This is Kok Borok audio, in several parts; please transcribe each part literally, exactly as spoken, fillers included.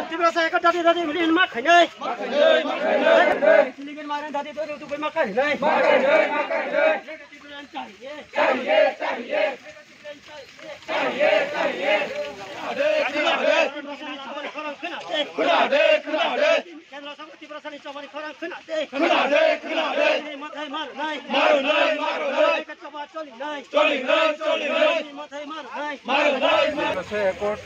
Tiprasa ekor dati dati mili ma khainai. Siligin ma dati dati dati ma khainai. Khwna de, khwna de. Kendro Sabha Tiprasani chobani khorang khwna de. Khwna de, khwna de. Mathai mar nai. Mar nai, mar nai. Choba choli nai. Choli nai, choli nai. Mathai mar nai. Mar nai, mar. Tiprasa accord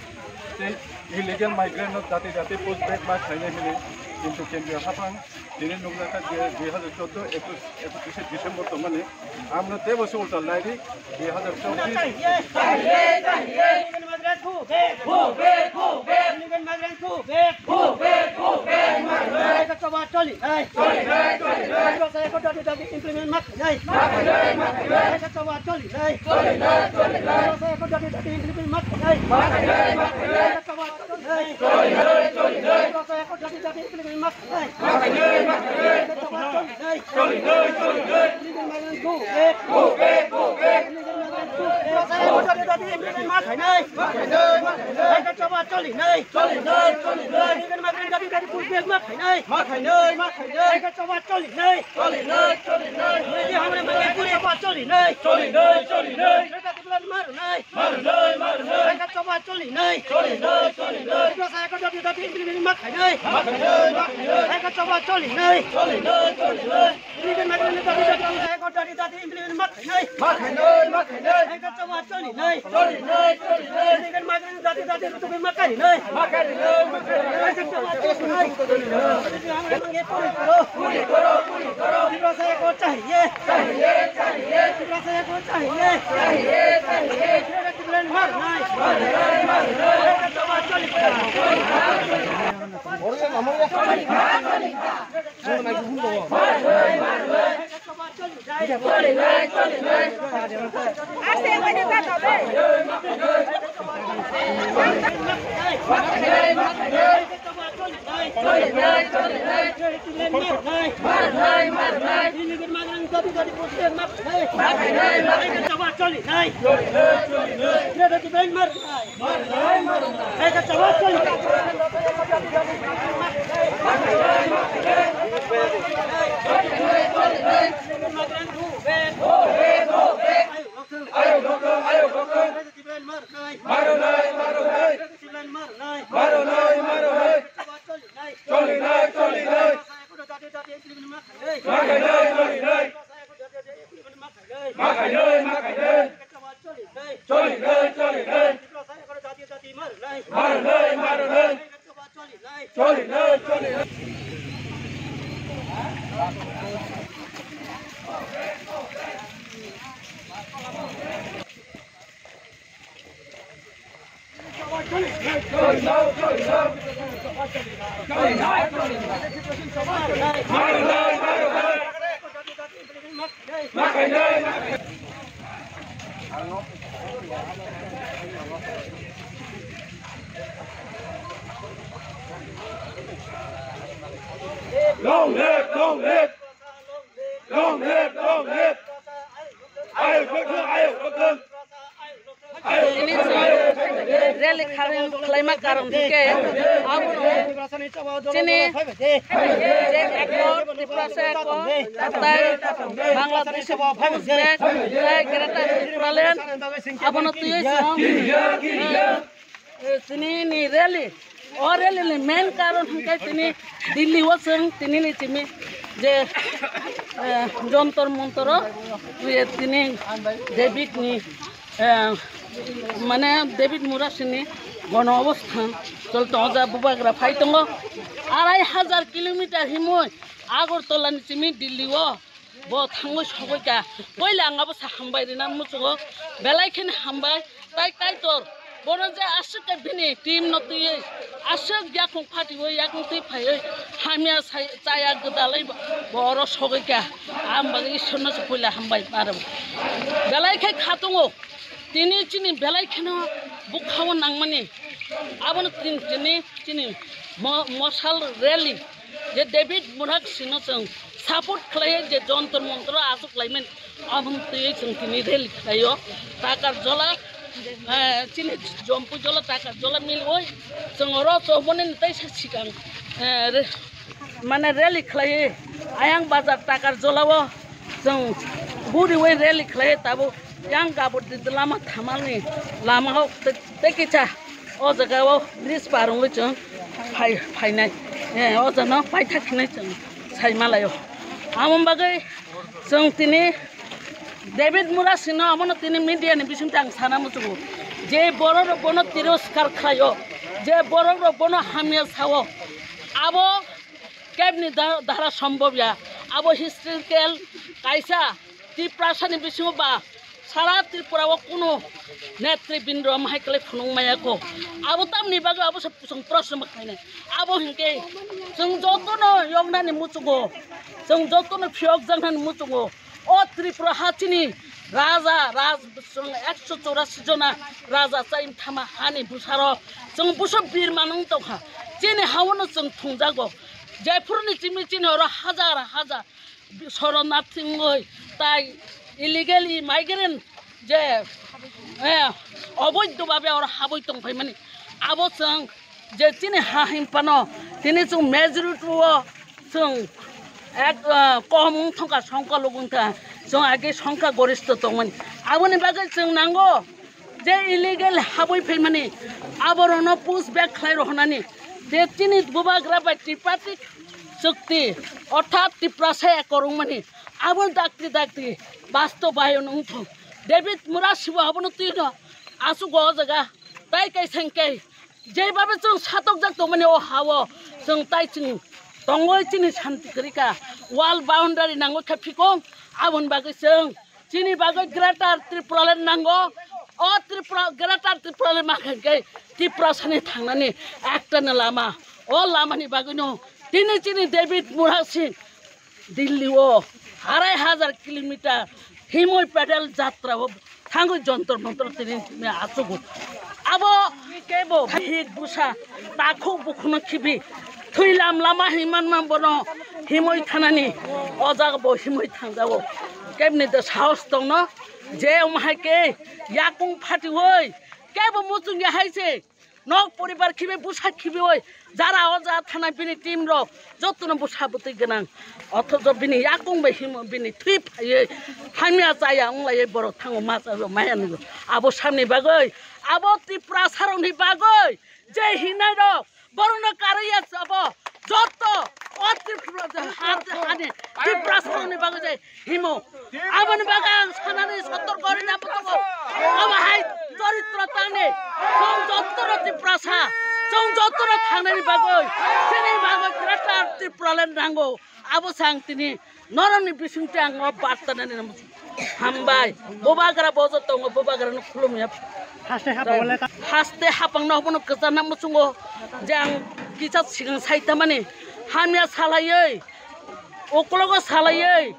tei illegal migrant no jati jati push back ma khainai hwnwi, kintu kendriya haphang tini nukjakha je dui hazar chordo ekus, ekotrise December tongmani, amno teibo se ulta laidi, dui hazar chordo. Go back, go back. Go back, go back. Choba choli nai. Choli nai, choli nai. Tiprasa accord dati dati implement ma khainai. Ma khainai, ma khainai. Choba choli nai. Choli nai, choli nai. Tiprasa accord dati dati implement ma khainai. Ma khainai, ma khainai. Choba choli nai. Choli nai, choli nai. Tiprasa accord dati dati implement ma khainai. Ma khainai, ma khainai. Choba choli nai. Choli nai, choli nai. Go back, go back. Go back, go back. Tiprasa accord dati dati implement ma khainai. Ma khainai, ma khainai. Choba choli nai. Choli nai, choli nai. Migrant dati dati push back ma khainai. Ma khainai, ma khainai. Choba choli nai. Choli nai, choli nai. Choba choli nai. Choli nai, choli nai. Mar nai. Mar nai, mar nai. Choba choli nai. Choli nai, choli nai. Tiprasa accord dati dati implement ma khainai. Ma khainai, ma khainai. Choba choli nai. Choli nai, choli nai. Illegal migrant dati dati push back dati dati implement ma khainai. Ma khainai, ma khainai. Choba choli nai. Choli nai, choli nai. Illegal migrant dati dati rutu ma khainai. Ma khainai, ma khainai. Choba choli nai. Hamare mange puri karo. Puri karo, puri karo. Tiprasa accord chahiye. Chahiye, chahiye. Tiprasa accord chahiye. Chahiye, chahiye. Mar nai. Mar nai, mar nai. Choba choli nai. Choli nai, choli nai. Ma khainai, choli nai. Ma khainai, ma khainai. Choli nai, choli nai. Mar nai, mar nai. Choli nai, choli nai. Long live, long live. Long live, long live. Ayuk, ayuk, ayuk, ayuk. Tini chwng rally kharwi-, khlaima karon hwnkhe abono chini je accord, Tiprasa accord, tai Bangladesh push back, tai Greater Tipraland, abono twiwi chwng, eh, eh, tini ni rally. O rally ni main karon hwnkhe tini Delhi o chwng tini ni simi je, eh, Jantar Mantar o twi tini David ni, eh, mane David Murasi ni gono obosthan chol tongo, ja bubagra phai tongo arai hajar kilometer himwi Agartala ni simi Delhi o. Bo thangwi sogwi kha. Poila ang abo sa hambai rina muchungo. Belai kheno hambai. Tai Kaitor. Bono je aswk khe bini team no twiwi aswk yakung phatiwi yakung twi phaiwi hamya sai chaya gwdalwi bo oro sogwi kha. Ang bagwi Ishwar no se poila hambai paro. Belai khe khatungo. Tini chini belai kheno bukhao nangmani, abono tin-, tini chini mo-, mosal rally, je David Murak sino chwng support khlaiya, je Jontor Montor aswk khlaimani, aboni twi chwng tini rally khlaio. Takar Jola, eh, chini Jompu Jola, Takar Jola milwi chwng oro choboni tei sa sikang, eh, re-, mane rally khlaiwi Ayang Bazar Takar Jolao chwng guriwi rally khlaiwi tabuk yang gabur di lama thamalni lamao tei, tei kisa o jagao bridge par wngwi chwng phai, phainai, eh, o jagano paithak hinwi chwng sai malaio. Amo bagwi chwng tini David Murasino amono tini media ni bisingtwi ang sana muchungo je borok rok bono tiroskar khlaio, je borok rok bono hamya sao, abo kebni da-, dara sombobya, abo historical kaisa Tiprasani bisingo ba sara Tripura o kuno netribindro mahai kwlai phunuk maya ko. Abo tamni bagwi abo se chwng proshno ma khainai. Abo hinkhe chwng jotono yoknani muchungo, chwng jotono phiyok jaknani muchungo. O Tripura ha chini raja, raj, chwng ekso chorasi jona raja chai thama hani bwsarok. Chwng bwswk bir manung tongkha. Chini haono chwng thungjago. Jephuruni chimi chini oro hajar hajar soronarthi wngwi tai illegal migrant je, eh, oboidho babe oro habwi tongphaimani. Abo chwng je chini ha himpano tini chwng majority o chwng ek, ah, kom wng thangkha, songkha lok wngkha, chwng age songkha goristho tongmani. Aboni bagwi chwng nango je illegal habwi phaimani, aborokno push back khlai rohornani. Je chini bubagra bai tripartite chukti, orthat Tiprasa ekor wngmani, abo dakti dakti bastobayon wngthok. David Murasibo abono twino aswk o jaga tai kaisa hwnkhe jeibabe chwng satokjak tongmani o ha-o chwng tai chwng tongwi chini santi kwrwi kha. Wall boundary nangwi kha phikung, aboni bagwi chwng chini bagwi Greater Tipraland nango. O Tripura, Greater Tipraland ma kha hwnkhe Tiprasani thangnani ektani lama. O lamani bagwino tini chini David Murasi Delhi o arai hajar kilometer himoi pedal jatra o thangwi Jontor Montor tini me achugo. Abo kebo hik busa takhuk bukhuno khibi thwilam lama himan man bono himoi thanani o jaga bo himoi thangjago. Kebni de sahos tongno je omo hai ke yakung phatiwi kebo muchung ya hai se. Nok poribar khibi, busa khibi oi, jara o ja thanai bini team rok, jotono busa bwtwi gwnang. Othocho bini yakung bai himo, bini thwi phaiwi hamya chaya wng laiwi borok thango ma cha maya nugwi. Abo samni bagwi, abo Tiprasa rokni bagwi, je hinai rok, borokno karwi ya abo, joto o Tripura, ha-, hani Tiprasa rokni bagwi je himo. Aboni bagwi ang sanani sotor gori na butugo. Abo hai choritro tangni. Chwng jottoro Tiprasa. Chwng jottoro thangnani bagwi. Chini bagwi Greater Tipraland nango. Abo sang tini norokni bisingtwi ang o barta nani nang. Hambai. Bubagra bojo tongo, bubagrano khulumya. Haste hapang le ta- Haste hapang no bono kwchana muchungo. Je ang kisa sigang sai tamani. Hamya salaiwi. Uklogo salaiwi.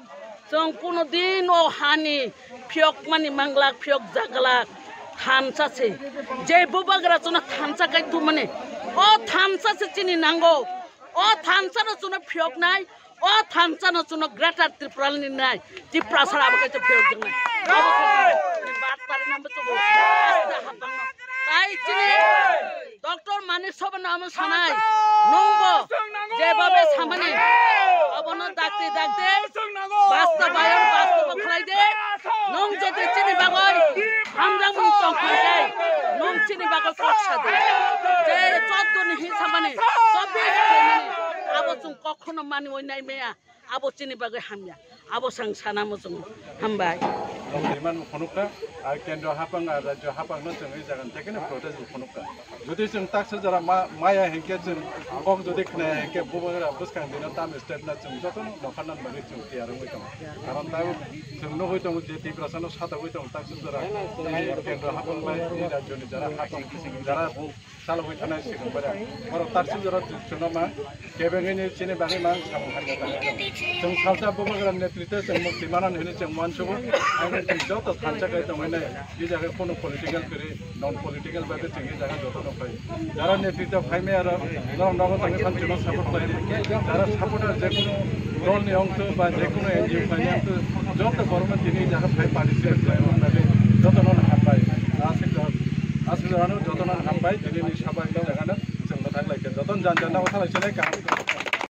Chwng kuno din o hani phiyokmani manglak, phiyok jaglak thansa se. Je bubagra chwngno thansa kai tumani, o thansa se chini nango. O thansa no chwngno phiyoknai, o thansa no chwngno Greater Tipraland ni nai. Tiprasa abo kai phiyok jangnai. Abo se bat pari nambo chwngno. Asta hapang no. Tai chini Doctor Manik Saha no amo sanai, nwngbo jebabe samani, abono dakti dakti bastobayon bastobo khlai de. Nwng jodi chini bagwi hamjakmung tong khlai de, nwng chini bagwi kok sa de. Je choddo ni hin samani, chobbish khlaimani, abo chwng kokhono mani oi nai maya. Abo chini bagwi hamya. Abo sang sana muchungo. Hambai. Tongwi manbo phunukha, a kendro hapang, a rajyo hapangno chwng e jagan thekeno protest bo phunukha. Jodi chwng taksa jora ma-, maya hinkhe chwng kok jodi khnaya hinkhe bubagra bwskang dino tam step na chwng jotono nokha nan bagwi chwng tiyar wngwi tongo. Karon tabuk chwng nugwi tongo je Tiprasano satogwi tongo taksa jora e kendro hapang bai e rajyoni jara hapang jara Salogwi thanai sikang bai. Borok taksuk jora chwngno ma kebengwi ni chini bagwi ma samung hamya tangwi. Chwng salsa bubagra netritwo chwng mukti manan hwnwi chwng uansugo. Ang chwng joto thansa kai tongwi Ei jaga kono political kwrwi, non political bai tei chwng ei jaga jotono phai. Jara netritwa phaimaya rok, norok nogo tongwi phano chwngno support khlainai. Jara supporter jekunu dolni wngthu ba jekunu N G O phainai wngthu, joto borokno tini ei jaga phai participate khlaimani bagwi jotono hambai. Aswk, aswk jotono hambai, tinini sabha ei jagano chwng mwthang laikha. Jotono jan jan nogo thalai sinai kaham.